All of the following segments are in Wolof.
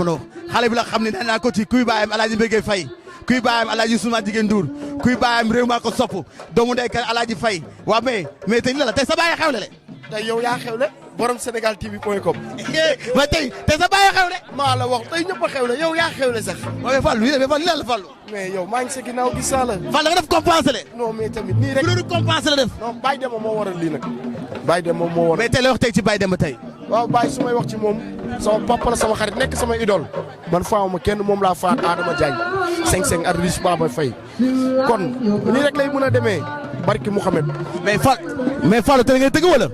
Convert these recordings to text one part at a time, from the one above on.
jamono xale bi la xam ne nee naa ko ci kuy baayam Alaaji Mbégué Faye kuy baayam Alaaji Souma Jigéen Ndour kuy baayam réew maa ko sopp doomu ndey kan Alaaji Faye waaw mais tey la tey sa baay xewle le tey yow yaa xewle borom Sénégal TV.com mais tey sa baay xewle maa la wax tey ñëpp a xewle yow yaa xewle sax mais Fallou li la Fallou mais yow maa ngi sa ginnaaw gis naa la Fallou da nga def compensé le non mais tamit nii rek loolu compensé la def non Baye Demba moo waral lii nag Baye Demba moo waral mais tey la wax tey ci Baye Demba tey waaw Baye su may wax ci moom sama papa la sama xarit nekk sama idole man faawuma kenn moom laa faat Adama Diagne 5-5 at riche Baba Faye kon nii rek lay mën a demee barki Mouhamed mais Fallou tey ngay tëgg wala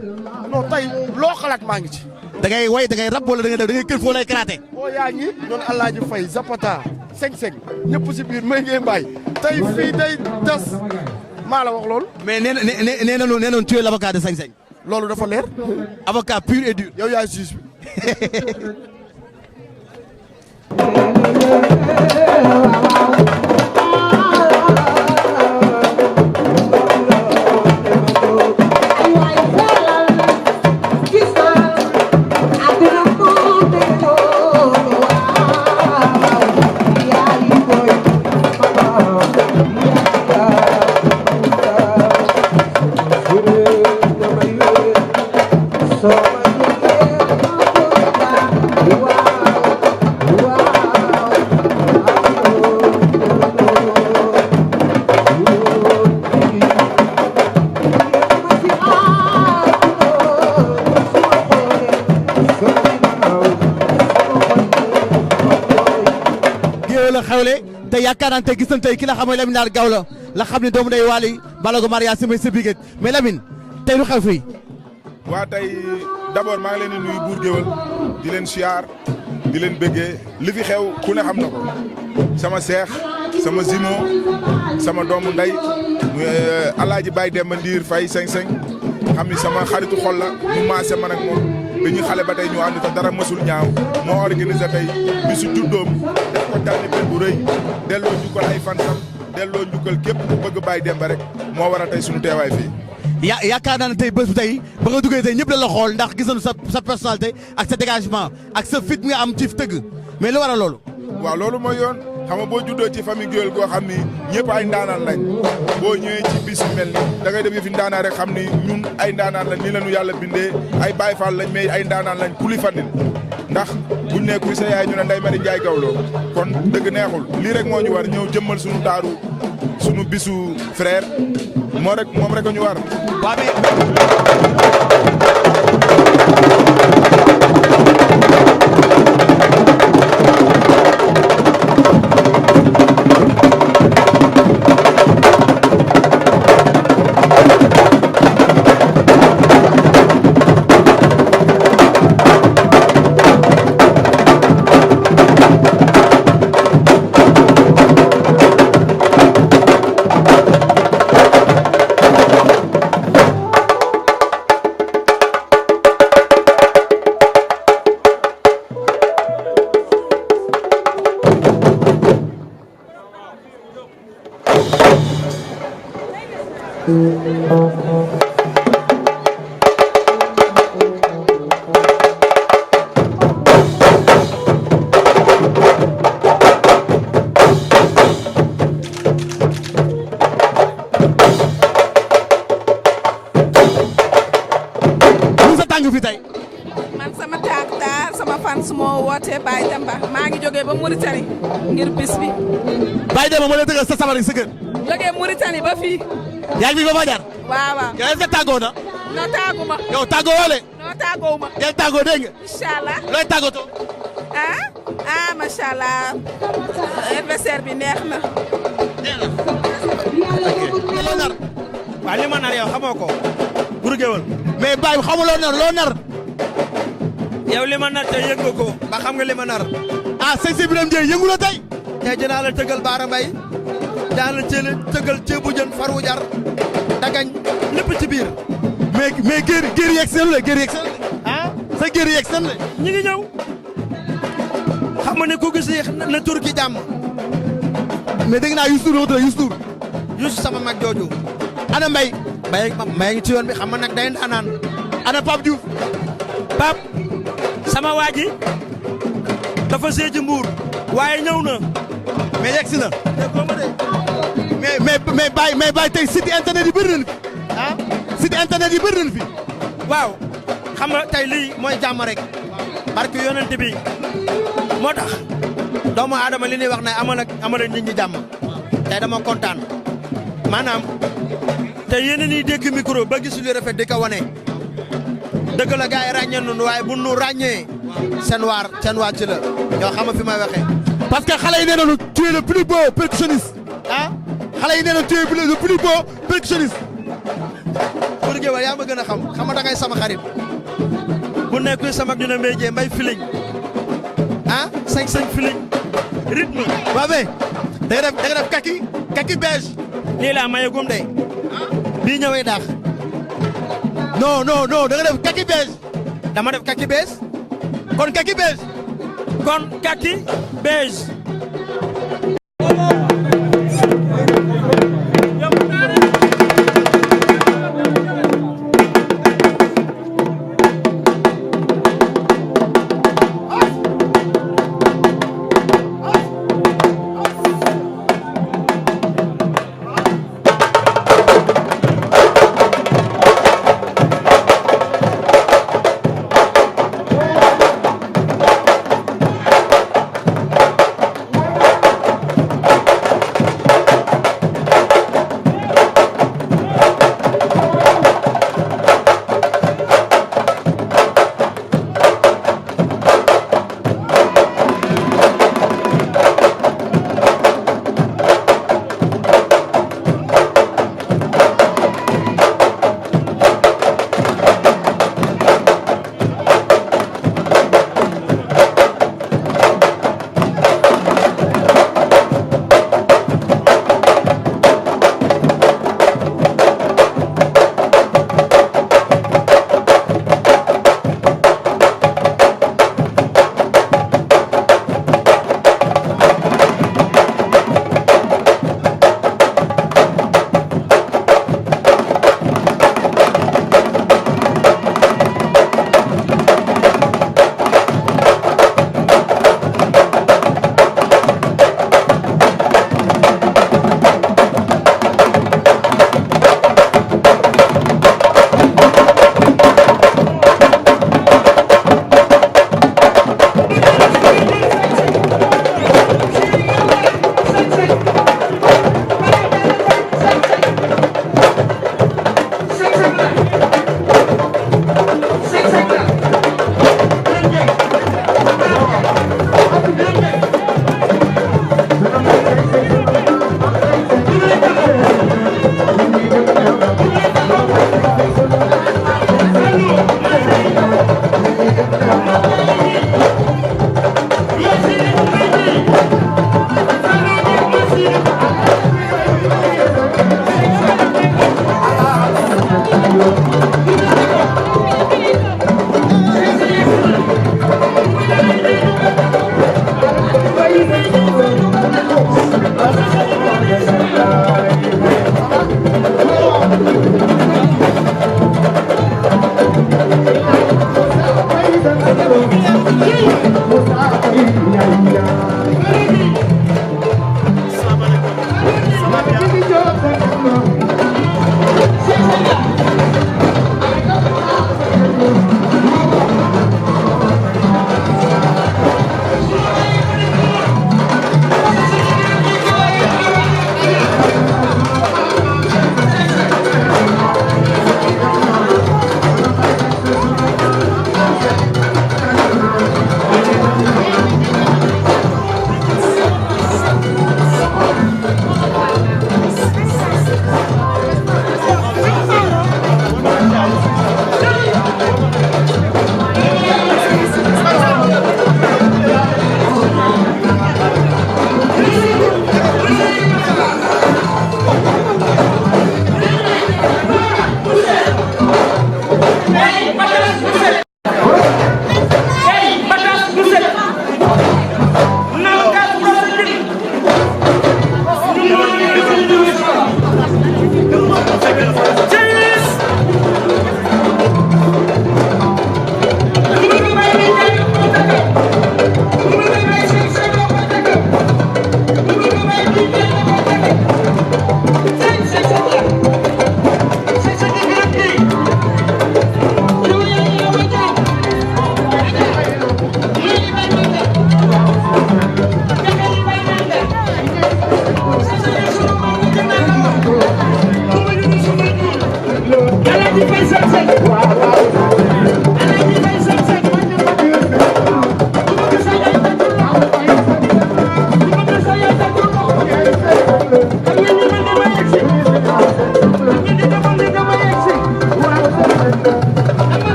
non tey loo xalaat maa ngi ci da ngay way da ngay rap wala da ngay def da ngay kër foo lay karaté boo yaa ngi ñoon Alaaji Faye Zapata 5-5 ñëpp si biir may ngeen bàyyi tey fii day tas maa la wax loolu mais nee nañu tu es l'avocat de 5-5 loolu dafa leer avocat pur et dur yow yaay juge bi xewle te yaakaar naa tey gis nañ tey ki la xam mooy Lamine Naar Gawlo la xam ne doomu day Waly Balago Maria si may sa biget mais Lamine tey lu xew fii waa tey d'abord maa ngi leen di nuyu buur géwël di leen siyaar di leen bëggee li fi xew ku ne xam na ko sama seex sama zimo sama doomu nday Alaaji Baye Demba Ndiir Faye 5-5 xam ni sama xaritu xol la mu maase man ak moom dañuy xale ba tey ñu ànd te dara mësul ñaaw moo organisé tey bisu juddoom def ko daani benn bu rëy delloo njukkal ay fansam delloo njukkal képp ku bëgg Baye Demba rek moo war a tey suñu teewaay fii yaakaar naa ne tey bés bu tey ba nga duggee tey ñëpp la xool ndax gis nañu sa personnalité ak sa dégagement ak sa fit nga am ci tëgg mais lu war a loolu waaw loolu mooy yoon xam nga boo juddoo ci famille Guèyeul goo xam ni ñëpp ay ndaanaan lañ boo ñëwee ci bis yu mel ni da ngay def yëfi ndaanaan rek xam ni ñun ay ndaanaan lañ nii la ñu yàlla bindee ay Baye Fall lañ mais ay ndaanaan lañ kuli fandin ndax buñ ne kuy sa yaay ñu ne Ndeye Mari Ndiaye Gawlo kon dëgg neexul lii rek moo ñu war ñëw jëmmal suñu taaru suñu bisu frère moom rek ñu war. man sama taar sama fans moo woote Baye Demba maa ngi jógee ba Mauritanie ngir bis bi. Baye Demba moo la dëggal sa sabar sa kër. jógee Mauritanie ba fii. yaa ngi fi ba Fajar. waaw waaw. yow est-ce que tàggoo na. non tàggu ma. yow tàggoo wala. non tàggoo ma. del tàggoo dégg nga. incha allah looy tàggatoo. macha allah anniversaire bi neex na. loo nar. waaw li ma nar yow xamoo ko. Bour Gueweul. mais Baye xamuloo nar loo nar. yow li ma nar tey yëngu ko ba xam nga li ma nar. sëñ si Birame Ndiaye yëngu la tey. tey dinaa la tëggal Baara Mbaye dinaa la tëggal ceebu jën faru jar dagañ lépp ci biir. mais géer yegg seen la géer yegg seen la. sa géer yegg seen la. ñu ngi ñëw. xam nga ne ku gis na tur ki jàmm. mais dégg naa Youssou Ndour Youssou Ndour. Youssou sama mag jooju. ana Mbaye. Mbaye ngi ci yoon bi xam nga nag day ndaanaan. ana Pape Diouf. Pape sama waa ji dafa see ci Mbour waaye ñëw na mais yegg si na. déggoo ma de mais Baye tey site internet yi bëri nañu fi. ah site internet yi bëri nañu fi. waaw xam nga tey lii mooy jàmm rek parce que yonent bi moo tax doomu aadama li ñuy wax ne amal nit ñi jàmm tey dama kontaan maanaam te yéen a ñuy dégg micro ba gis lu rafet di ko wane dëgg la gars yi ràññee nañu waaye bu nu ràññee seen waar ci la ñoo xam fi may waxee. parce que xale yi nee nañu tu es le plus beau percussionniste. ah xale yi nee nañu tu es le plus beau percussionniste. pour géwél yaa ma gën a xam nga da ngay sama xarit bu nekk sama ñu ne mbay filing ah 5-5 filing rythme. waaw mais da nga def kaki beige. lii laa maye gum de bii ñëwee daax. non da nga def kaki beige. dama def kaki beige. kon kaki beige.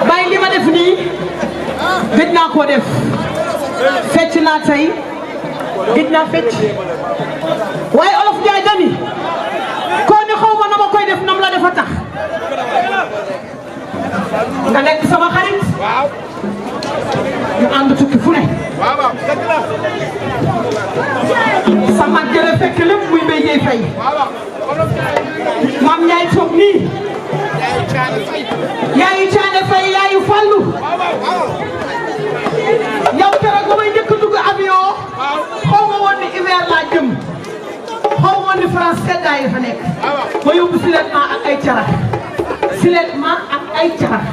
bay li ma def nii gëj naa koo def fecc naa tey gëj naa fecc waaye olof Njaay dani koo ne xaw ma na ma koy def nam la defa tax nga nekk sama xarit ñu ànd tukki fu ne sama jële fekk lépp muy Mbaye Dieye Faye Mame Ndiaye toog nii yaayu Caane Faye yaayu Fallu yow keroog ba may njëkk dugg avion xaw ma woon ni hiver laa jëm xaw ma woon ni France seddaay fa nekk ma yóbbu silettement ak ay carax silettement ak ay carax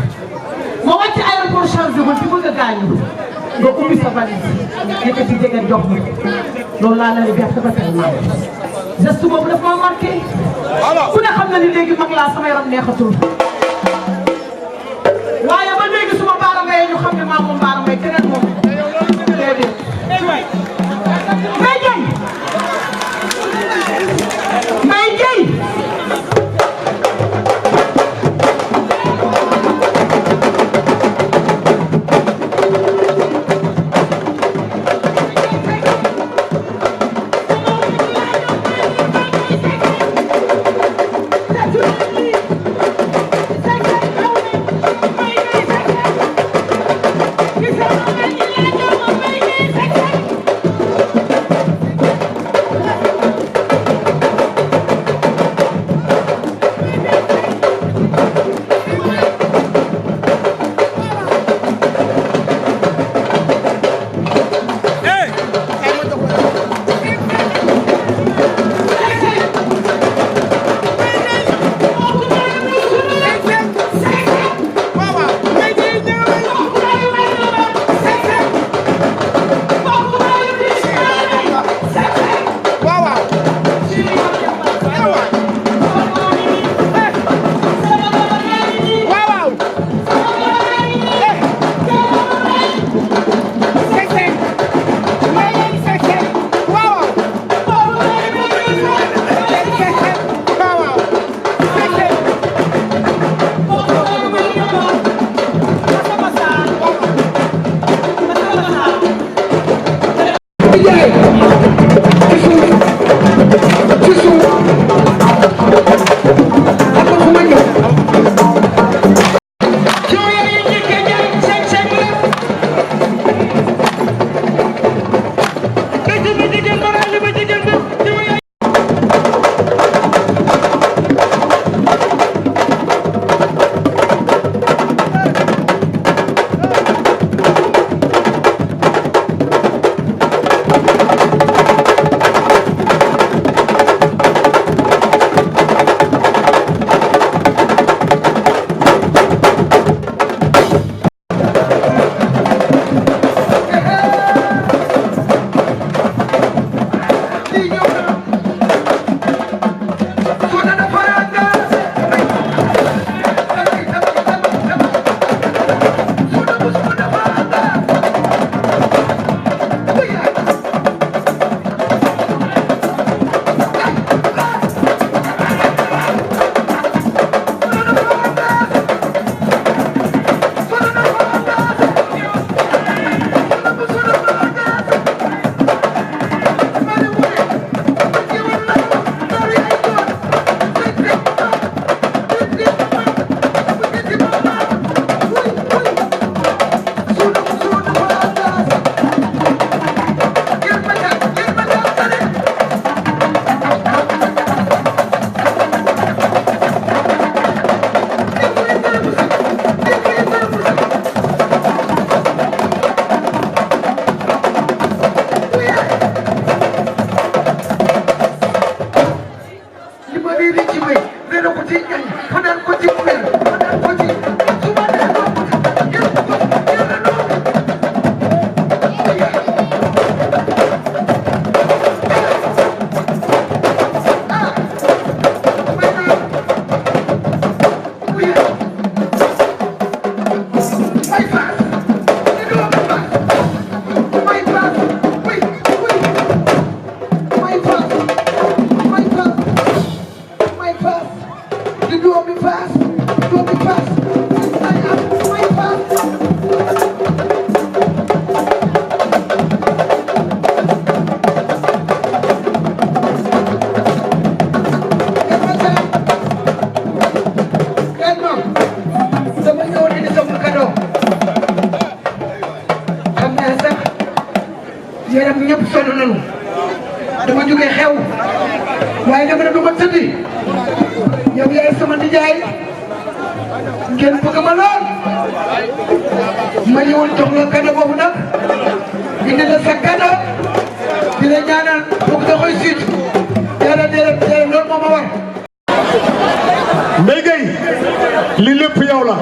ma wàcc aéroport Charles de Gaulle di bëgg a gaañu nga ubbi sa valise yëkkati jege jox ma loolu laa la liberté ba tey geste boobu daf ma marqué ku ne xam na ni léegi mag laa sama yaram neexatul waaye ba léegi suma baara mbay ñu xam ne maa moom baara mbay keneen moom déedéet Mbaye Dieye muy ri ci wéy nee na ko ci ñañ fanaan ko ci mel fanaan ko ci suba nee ko yaram ñëpp sonn nañu dama jógee xew waaye dama ne du ma tëddi yow yaay sama nijaay ngeen bëgg ma lool ma ñëwoon jox la cadeau boobu nag indi la sa cadeau di la ñaanal pour nga koy siit déedéet loolu moo ma war. Mbaye Gueye li lépp yow la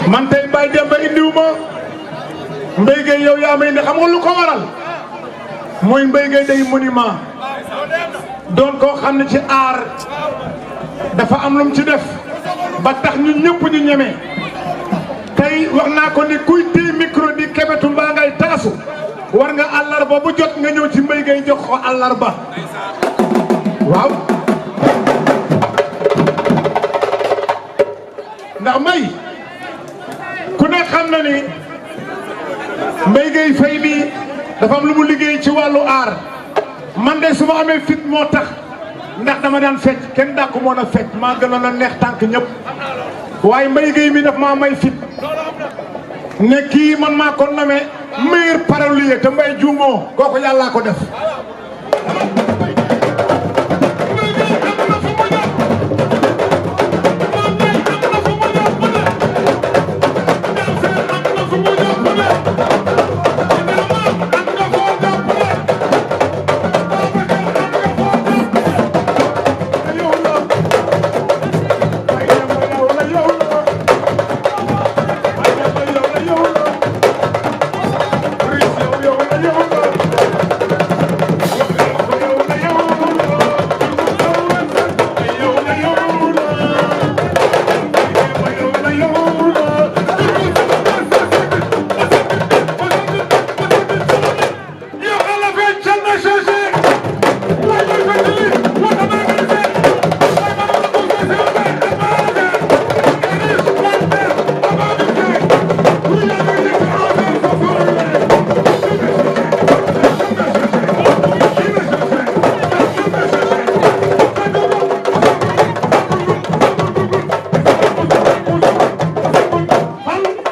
man tey Baye Demba indiwuma Mbaye Gueye yow yaa may indi xam nga lu ko waral mooy Mbaye Gueye day monument doon koo xam ne ci aar dafa am lu mu ci def ba tax ñun ñëpp ñu ñeme tey wax naa ko ni kuy téye micro di kebetu mbaa ngay taasu war nga àllarba bu jot nga ñëw ci Mbaye Gueye jox ko àllarba waaw ndax may ku ne xam na ni Mbaye Gueye Faye bi dafa am lu mu liggéey ci wàllu aar man de su ma amee fit moo tax ndax dama daan fecc kenn dàqu moon a fecc maa gënoon a neex tànk ñëpp waaye Mbaye Gueye mi daf maa may fit ne kii man maa ko nommé meilleur parolier te Mbaye juumoo kooku yàllaa ko def